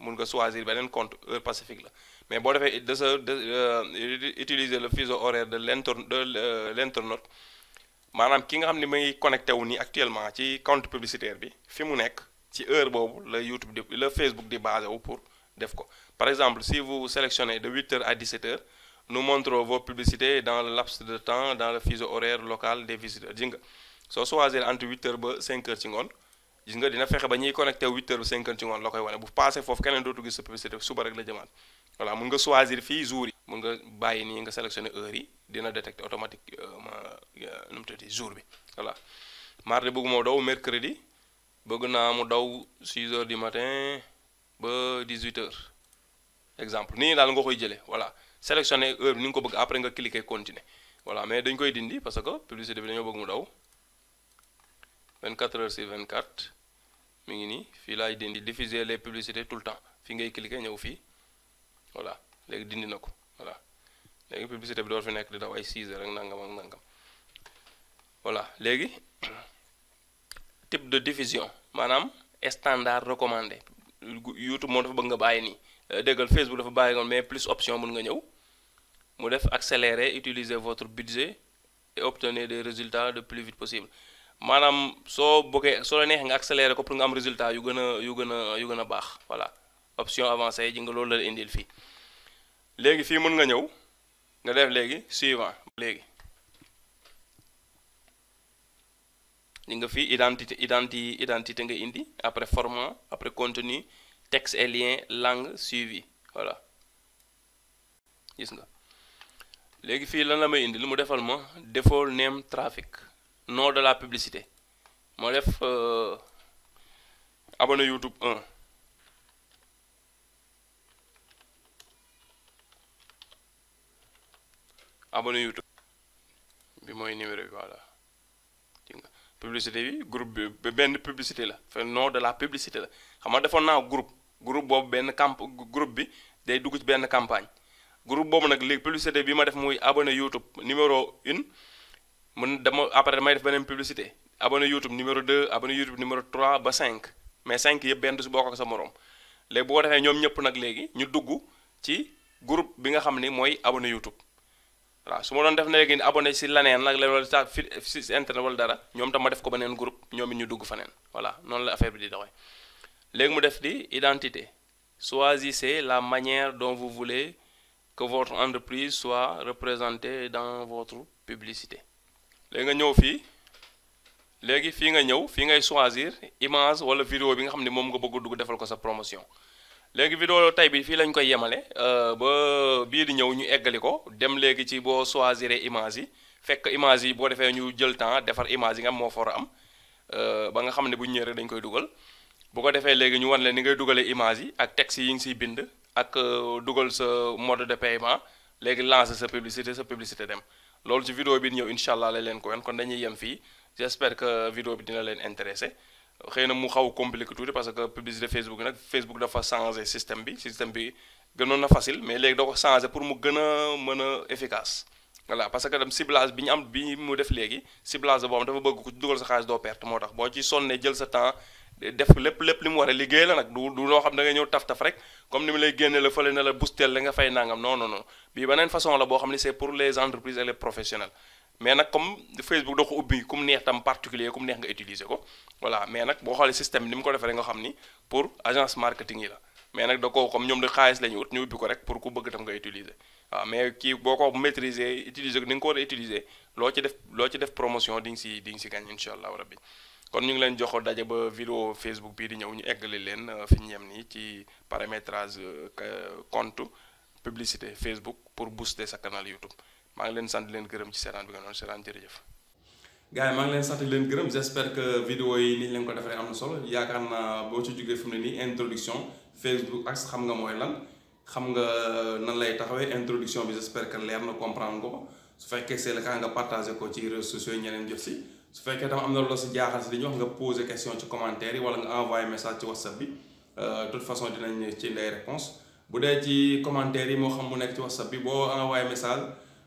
mun nga choisir beneen compte heure pacifique la mais boo defee utiliser le fuseau horaire de l'internaute maanaam ki nga xam ne may connecté wu nii actuellement ci compte publicitaire bi fi mu nekk ci heure boobu la YouTube di la Facebook di basé wu pour def ko par exemple si vous sélectionnez de 8 heures à 17 heures nous montrons vos publicités dans le laps de temps dans le fuseau horaire local des visiteurs gis nga soo choisir entre 8 heures ba 5 heures ci ngoon gis nga dina fexe ba ñuy connecté 8 heures ba 5 heures ci ngoon la koy wane bu passé foofu keneen dootu gis sa publicité suba rek la jëmaat voilà mun nga choisir fii jour yi mun nga bàyyi nii nga sélectionné heure yi dina détecté automatique nu mu tuddati jour bi voilà mardi bëgg moo daw mercredi bëgg naa mu daw 6 heures du matin ba 18 heures exemple nii daal nga koy jëlee voilà sélectionné heure bi ni nga ko bëgg après nga cliquer continuer voilà mais dañ koy dindi parce que publicité bi dañoo bëgg mu daw 24 heures sur 24 mi ngi nii fii laay dindi diffuser les publicités tout le temps fii ngay cliquer ñëw fii voilà léegi dindi na ko voilà léegi publicité bi door fi nekk di daw ay 6 heures ak nangam voilà léegi type de diffusion maanaam standard recommandé YouTube moom dafa bëgg nga bàyyi nii déggal Facebook dafa bàyyi ngoon mais plus option mun nga ñëw mu def accélérer utiliser votre budget et obtenir des résultats de plus vite possible maanaam soo bëggee soo la neexee nga accélérer ko pour nga am résultat yu gën a baax voilà option avancée ji nga loolu la indil fii léegi fii mën nga ñëw nga def léegi suivant léegi li nga fii identité nga indi après format après contenu texte et lien langue suivi voilà gis nga léegi fii lan la may indi lu mu defal ma default name traffic nom de la publicité moo def abonné YouTube 1 abonné YouTube bi mooy numéro bi voilà gis nga publicité bi groupe bi benn publicité la fa nom de la publicité la xam nga defoon naa groupe boobu benn groupe bi day dugg ci benn campagne groupe boobu nag léegi publicité bi ma def muy abonné YouTube numéro 1 dama après damay def beneen publicité abonné YouTube numéro 2 abonné YouTube numéro 3 ba 5 mais 5 yëpp benn du si bokk ak sa morom léegi bu ko defee ñoom ñëpp nag léegi ñu dugg ci groupe bi nga xam ni mooy abonné YouTube waaw su ma doon def na léegi abonné si laneen nag la wala si internet wala dara ñoom tam ma def ko beneen groupe ñoom it ñu dugg faneen voilà noonu la affaire bi di doxee léegi mu def di identité choisissez la manière dont vous voulez que votre entreprise soit représentée dans votre publicité léegi nga ñëw fii léegi fii nga ñëw fii ngay choisir image wala vidéo bi nga xam ne moom nga bëgg dugg defal ko sa promotion léegi vidéo tey bi fii lañ koy yemale ba bii di ñëw ñu eggali ko dem léegi ci boo choisir image yi fekk image yi boo defee ñu jël temps defar image yi nga am moo for a am ba nga xam ne bu ñu ñëwee rek dañ koy dugal bu ko defee léegi ñu wan leen ni ngay dugalee image yi ak texte yi ngi siy bind ak dugal sa mode de paiement léegi lancer sa publicité dem loolu ci vidéo bi di ñëw incha allah la leen ko wan kon dañuy yem fii j'espère que vidéo bi dina leen intéressé xëy na mu xaw compliqué tuuti parce que publicité Facebook nag Facebook dafa changé système bi gënoon na facile mais léegi da ko changé pour mu gën a mën a efficace voilà parce que dem ciblage bi ñu am bi mu def léegi ciblage boobu dafa bëgg ku dugal sa xaalis doo perte moo tax boo ci sonnee jël sa temps def lépp li mu war a liggéey la nag du loo xam da nga ñëw taf rek comme ni mu lay génne la fële na la boostel la nga fay nangam non bii beneen façon la boo xam ne c'est pour les entreprises et les professionnels mais nag comme Facebook da ko ubbi ku mu neex tam particulier ku mu neex nga utiliser ko voilà mais nag boo xoolee système bi ni mu ko defee rek nga xam ni pour agence marketing yi la mais nag da ko comme ñoom de xaalis la ñu ut ñu ubbi ko rek pour ku bëgg tam nga utiliser waaw mais kii boo ko maîtriser utiliser ko ni nga ko war a utiliser loo ci def promotion di nga si gañ incha allahu rabbi kon ñu ngi leen joxo daje ba vidéo Facebook bii di ñëw ñu eggali leen fi ñu yem nii ci paramétrage compte publicité Facebook pour booster sa canal YouTube maa ngi leen sant leen gërëm ci seetaan bi nga doon seetaan jërëjëf. gars yi maa ngi leen sant leen gërëm j'espère que vidéo yi ni ñu leen ko defee am na solo yaakaar naa boo ci jógee fi mu ne nii introduction Facebook ak xam nga mooy lan xam nga nan lay taxawee introduction bi j'espère que leer na comprendre nga ko su fekkee c'est le cas nga partagé ko ci réseaux sociaux yi ñeneen jot si su fekkee tam am na loo si jaaxal si dañuy wax nga poser question ci commentaire yi wala nga envoyer message ci WhatsApp bi de toute façon dinañ ci ndey réponse bu dee ci commentaire yi moo xam mu nekk ci WhatsApp bi boo envoyer message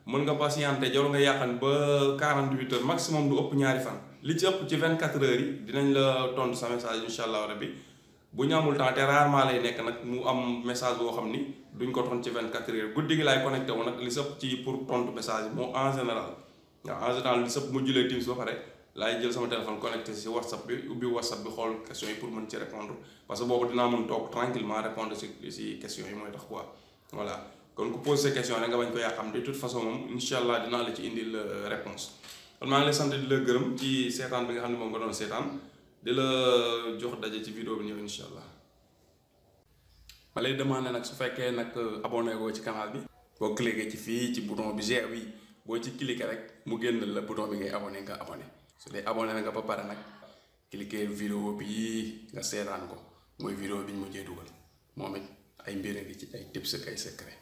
mën nga patienter jarul nga yàqan ba 48 heures maximum du ëpp ñaari fan li ci ëpp ci 24 heures yi dinañ la tontu sa message incha allah rabbi bu ñu amul temps te rarement lay nekk nag mu am message boo xam ni duñ ko tontu ci 24 heures guddi gi laay connecté wu nag li ci ëpp ci pour tontu message yi moo en général waaw en général li ci ëpp mu julee Teams ba pare laay jël sama téléphone connecté si WhatsApp bi ubbi WhatsApp bi xool questions yi pour mën ci répondre parce que boobu dinaa mën toog tranquillement répondre si questions yi mooy tax quoi voilà kon ku posé question rek nga bañ ko yaa xam de toute façon moom incha allah dinaa la ci indil réponse kon maa ngi lay sant di la gërëm ci seetaan bi nga xam ne moom nga doon seetaan di la jox daje ci vidéo bi ñëw incha allah. ma lay demandé nag su fekkee nag abonné goo ci canal bi boo cliqué ci fii ci bouton bi G bi boo ci cliqué rek mu génn la bouton bi ngay abonné nga abonné su dee abonné nga ba pare nag cliqué vidéo bi nga seetaan ko mooy vidéo bi ñu mujjee dugal moom it ay mbir ngi ci ay tips ak ay secret